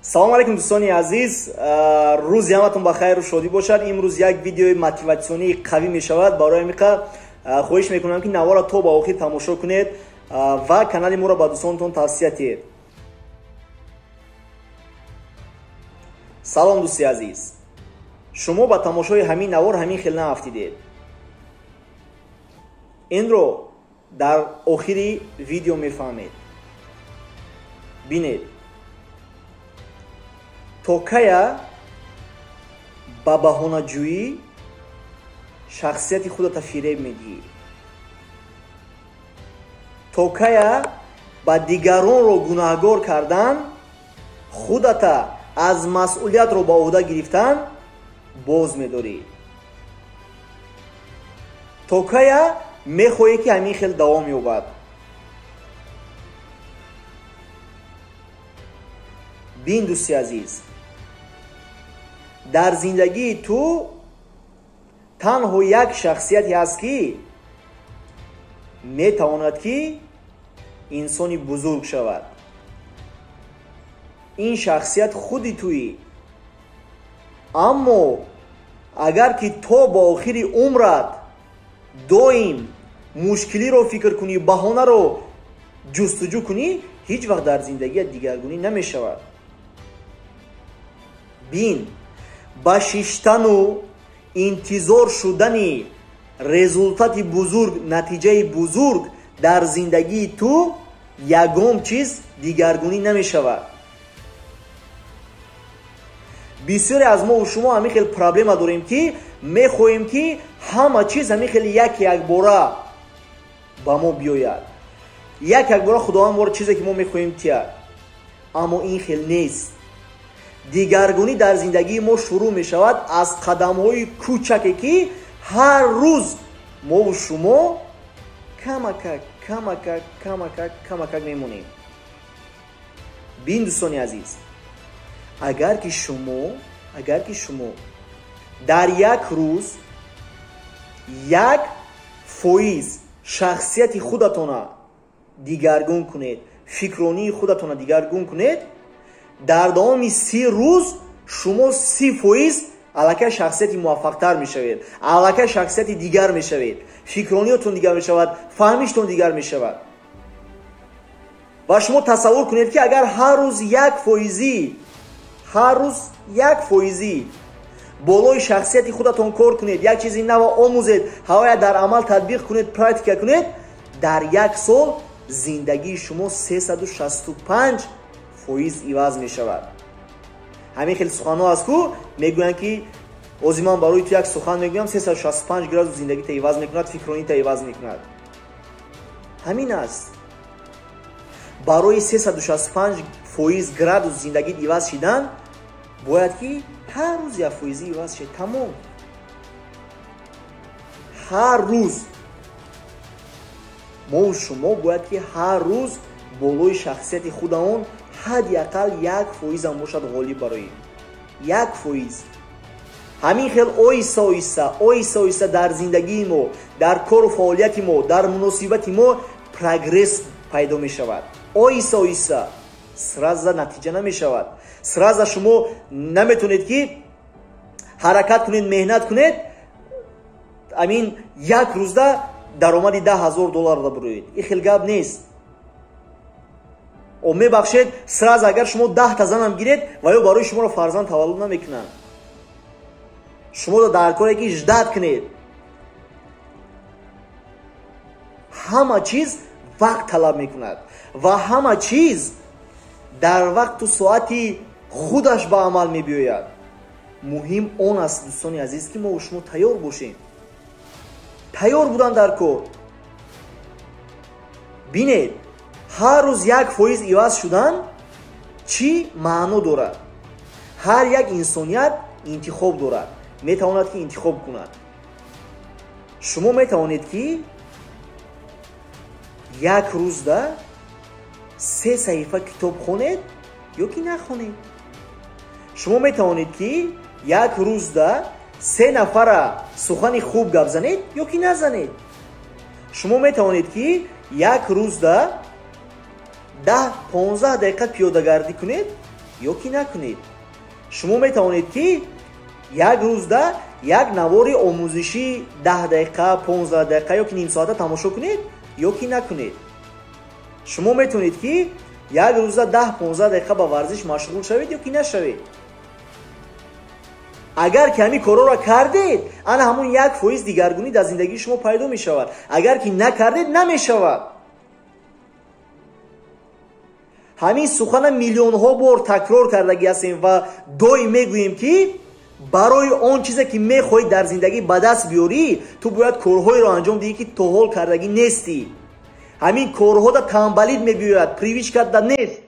Салом алейкум, дӯстони азиз. Рӯзи ҳаматон ба хайру шодӣ бошад. Имрӯз як видеои мотиватсионии қавӣ мешавад. Барои ҳамиқа хоҳиш мекунам, ки навора то ба охир тамошо кунед ва канали моро ба дӯстонатон тавсия диҳед. Салом, дӯсти азиз. Шумо ба тамошои ҳамин навор ҳамин хел наафтидед. Инро дар охири видео мефаҳмед. Бинед, то кая ба баҳонаҷӯӣ шахсияти худата фиреб медиҳӣ? То кая ба дигаронро гунаҳгор кардан, худата аз масъулиятро ба ӯҳда гирифтан боз медорӣ? То кая мехоҳӣ, ки ҳамин хел давом ёбад? Бин, дӯсти азиз, дар зиндагии ту танҳо як шахсияте ҳаст, ки метавонад, ки инсони бузург шавад. Ин шахсият худи туӣ. Аммо агар ки то ба охири умрат доим мушкилиро фикр кунӣ, баҳонаро ҷустуҷӯ кунӣ, ҳеҷ вақт дар зиндагият дигаргунӣ намешавад. Бин, ба шиштану интизор шудани результати бузург, натиҷаи бузург дар зиндагии ту ягон чиз дигаргунӣ намешавад. Бисёре аз мову шумо ҳамин хел проблема дорем, ки мехоҳем, ки ҳама чиз ҳамин хел як якбора ба мо биёяд, як якбора Худованд моро чизе, ки мо мехоҳем, тияд. Аммо ин хел нест. Дигаргунӣ дар зиндагии мо шурӯъ мешавад аз қадамҳои кӯчаке, ки ҳар рӯз мову шумо камакак, камакак, камакак, камакак мемонем. Бин, дӯстони азиз, агар ки шумо дар як рӯз 1% шахсияти худатона дигаргун кунед, фикронии худатона дигаргун кунед, дар давоми 30 рӯз шумо 30% аллакай шахсияти муваффақтар мешавед, аллакай шахсияти дигар мешавед, фикрониётон дигар мешавад, фаҳмиштон дигар мешавад. Ва шумо тасаввур кунед, ки агар ҳар рӯз 1 фоизӣ, ҳар рӯз 1 фоизӣ болои шахсияти худатон кор кунед, як чизи нава омӯзед, ҳавая дар амал татбиқ кунед, практика кунед, дар як сол зиндагии шумо 365% иваз мешавад. Ҳамин хел суханҳо аст ку, мегӯянд, ки ози ман барои ту як сухан мегӯям, 365 градус зиндагита иваз мекунад, фикронита иваз мекунад. Ҳамин аст. Барои 365% градус зиндагит иваз шидан бояд, ки ҳар рӯз 1 фоизӣ иваз шед, тамом. Ҳар рӯз мову шумо бояд, ки ҳар рӯз болои шахсияти худамон ҳадди ақал 1 фоизам бошад ғолиб бароем, 1%. Ҳамин хел оҳиста оҳиста, оҳиста оҳиста дар зиндагии мо, дар кору фаъолияти мо, дар муносибати мо прогресс пайдо мешавад. Оҳиста оҳиста, сразу натиҷа намешавад. Сразу шумо наметавонед, ки ҳаракат кунед, меҳнат кунед, амин як рӯзда даромади 10 000 долларда бироед. Ин хел гап нест. О, мебахшед, сразу агар шумо 10та занам гиред, ва ё барои шуморо фарзанд таваллуд намекунанд. Шумо дар коре, ки ждать кунед. Ҳама чиз вақт талаб мекунад ва ҳама чиз дар вақту соати худаш ба амал мебиёяд. Муҳим он аст, дӯстони азиз, ки мо шумо тайёр бошем. Тайёр будан дар кор. Бинед, ҳар рӯз 1% иваз шудан чӣ маъно дорад? Ҳар як инсоният интихоб дорад, метавонад, ки интихоб кунад. Шумо метавонед, ки як рӯзда се саҳифа китоб хонед ё ки нахонед. Шумо метавонед, ки як рӯзда се нафара сухани хуб гап занед ё ки назанед. Шумо метавонед, ки як рӯзда 10-15 дақиқа пиёдагардӣ кунед. ё ки накунед. Шумо метавонед ки як рӯзда як навори омӯзишӣ 10 дақиқа, 15 дақиқа ё ки ним соата тамошо кунед ё ки накунед. Шумо метавонед ки як рӯза 10-15 дақиқа ба варзиш машғул шавед ё ки нашавед. Агар ки ҳамин корҳоро кардед, ана ҳамон 1% дигаргунӣ дар зиндагии шумо пайдо мешавад. Агар ки накардед, намешавад. Ҳамин сухана миллионҳо бор такрор кардагӣ ҳастем ва доим мегӯем ки барои он чизе ки мехоҳӣ дар зиндагӣ ба даст биёрӣ, ту бояд корҳоеро анҷом диҳӣ ки то ҳол кардагӣ нестӣ. Ҳамин корҳода тамбалид мебиёяд, привычкада нест.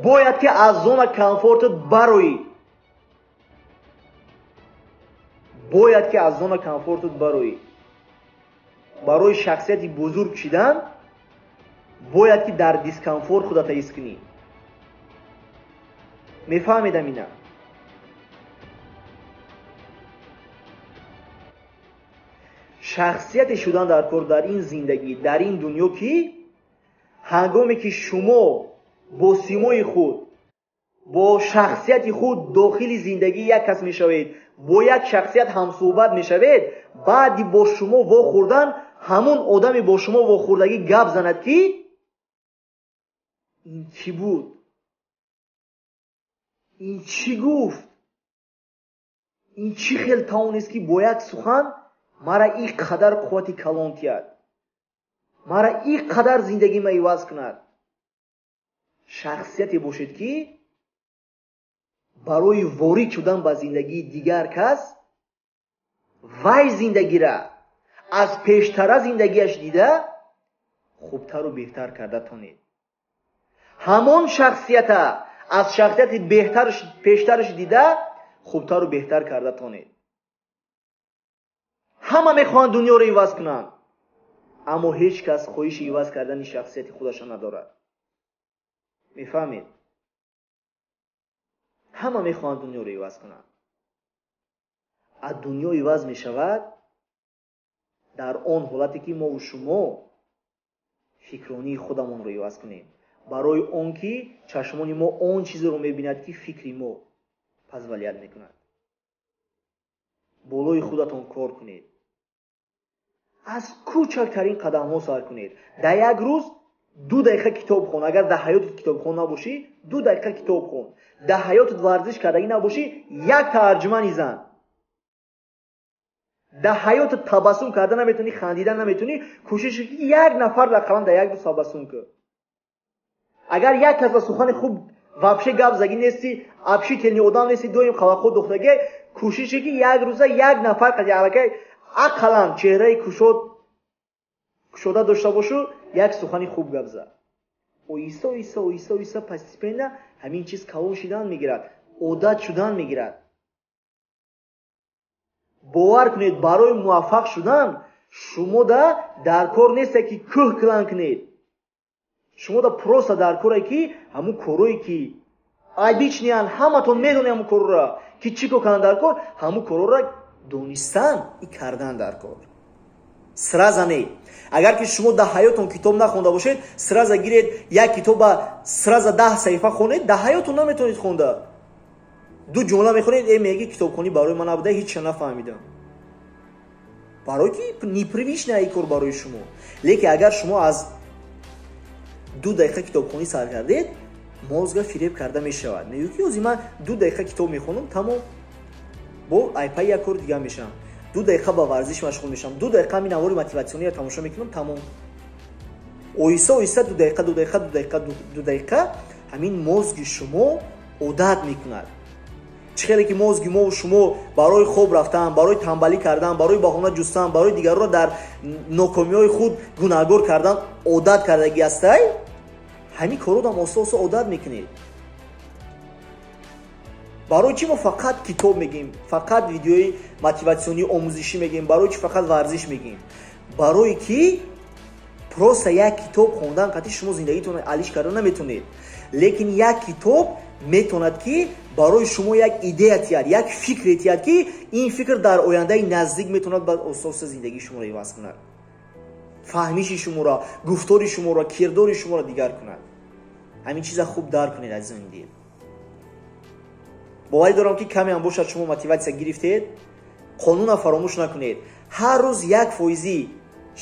Бояд ки аз зона комфортат бароӣ. Бояд ки аз зона комфортат бароӣ. Барои шахсияти бузург шидан бояд ки дар дискомфорт худата ҳис кунӣ. Мефаҳмедам ина? Шахсияте шудан дар кор дар ин зиндагӣ, дар ин дунё ки ҳангоме ки шумо бо симои худ, бо шахсияти худ дохили зиндагии як кас мешавед, бо як шахсият ҳамсӯҳбат мешавед, баъди бо шумо вохӯрдан ҳамон одаме бо шумо вохӯрдагӣ гап занад ки ин чӣ буд, ин чӣ гуфт, ин чӣ хел тавонист ки бо як сухан мара ин қадар қуввати калон тиҳад, мара ин қадар зиндагима иваз кунад. Шахсияте бошед ки барои ворид шудан ба зиндагии дигар кас вай зиндагира аз пештара зиндагиаш дида хубтару беҳтар карда тонед. Ҳамон шахсията аз шахсияти пештараш дида хубтару беҳтар карда тонед. Ҳама мехоҳанд дунёро иваз кунанд, аммо ҳеҷ кас хоҳиши иваз кардани шахсияти худаша надорад. Мефаҳмед? Ҳама мехоҳанд дунёро иваз кунанд. Аз дунё иваз мешавад дар он ҳолате ки мову шумо фикронии худамонро иваз кунем, барои он ки чашмони мо он чизеро мебинад ки фикри мо пазвалият мекунад. Болои худатон кор кунед, аз кӯчактарин қадамҳо сар кунед. Дар як рӯз 2 дақиқа китоб хон. Агар дар ҳаётат китобхон набошӣ, 2 дақиқа китоб хон. Дар ҳаётат варзиш кардагӣ набошӣ, як тарҷума низан. Дар ҳаётат табассум карда наметавонӣ, хандида наметавонӣ, кӯшиш ки як нафар ақаллан дар як рӯз табассум кун. Агар як кас ба сухани хуб вообще гап загӣ нестӣ, общительный одам нестӣ, доим қаваққо духтагӣ, кӯшиш ки як рӯза як нафар аллакай ақаллан чеҳраи кушода дошта бошу, як сухани хуб гап зад. Оҳиста оҳиста оҳиста оҳиста постепенно ҳамин чиз калон шудан мегирад, одат шудан мегирад. Бовар кунед, барои муваффақ шудан шумо дар кор несте ки кӯҳ килан кунед. Шумо да просто дар коре ки ҳамун корое ки обычныян, ҳаматон медонед ҳамун корора ки чӣ кор кунанд дар кор, ҳамун корора донистан и кардан дар кор. Сразу не. Агар ки шумо дар ҳаётон китоб нахонда бошед, сразу гиред як китоба сразу 10 саҳифа хонед, дар ҳаётон наметавонед хонда. 2 ҷумла мехонед, меги китобхонӣ барои ман набуда, ҳеҷ чиз нафаҳмидам. Барои ки непривычно ин кор барои шумо. Лекин агар шумо аз 2 дақиқа китобхонӣ сар кардед, мозга фиреб карда мешавад. Мегӯяд ки ҳозир ман 2 дақиқа китоб мехонам, тамом, бо айпай як кори дигар мешавам. 2 дақиқа ба варзиш машғул мешавам, 2 дақиқа ҳамин навори мотиватсиониро тамошо мекунам, тамом. Оҳиста оҳиста 2 дақиқа, 2 дақиқа, 2 дақиқа, 2 дақиқа ҳамин мозги шумо одат мекунад. Чӣ хеле ки мозги мо шумо барои хоб рафтан, барои тамбалӣ кардан, барои баҳона ҷустан, барои дигарро дар нокомиҳои худ гунаҳгор кардан одат кардагӣ ҳастай, ҳамин кородам оҳиста оҳиста одат мекунед. Барои чӣ мо фақат китоб мегӯем, фақат видеои мотиватсионӣ омӯзишӣ мегӯем, барои чӣ фақат варзиш мегӯем? Барое ки просто як китоб хондан қатъи шумо зиндагитонро алиш карда наметавонед. Лекин як китоб метавонад ки барои шумо як идея тиҳад, як фикре тиҳад ки ин фикр дар ояндаи наздик метавонад ба оҳиста оҳиста зиндагии шуморо иваз кунад, фаҳмиши шуморо, гуфтори шуморо, кирдори шуморо дигар кунад. Ҳамин чиза хуб дарк кунед, азизони дил. Боварӣ дорам, ки каме ҳам бошад, шумо мотиватсия гирифтед. Қонуна фаромӯш накунед: ҳар рӯз 1 фоизӣ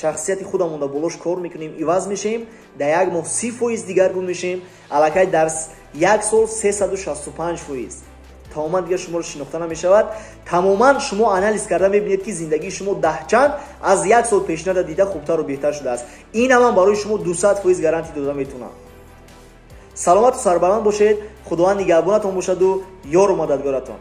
шахсияти худамон болош кор мекунем, иваз мешавем. Дар як моҳ 30% дигаргун мешавем, аллакай дар як сол 365%. Тамоман дигар шуморо шинохта намешавад. Тамоман шумо анализ карда мебинед, ки зиндагии шумо даҳчанд аз як сол пешнада дида хубтару беҳтар шудааст. Ин ҳаман барои шумо 200% гарантӣ дода метавонам. Саломату сарбаланд бошед, Худованд нигаҳбонатон бошаду ёру мададгоратон.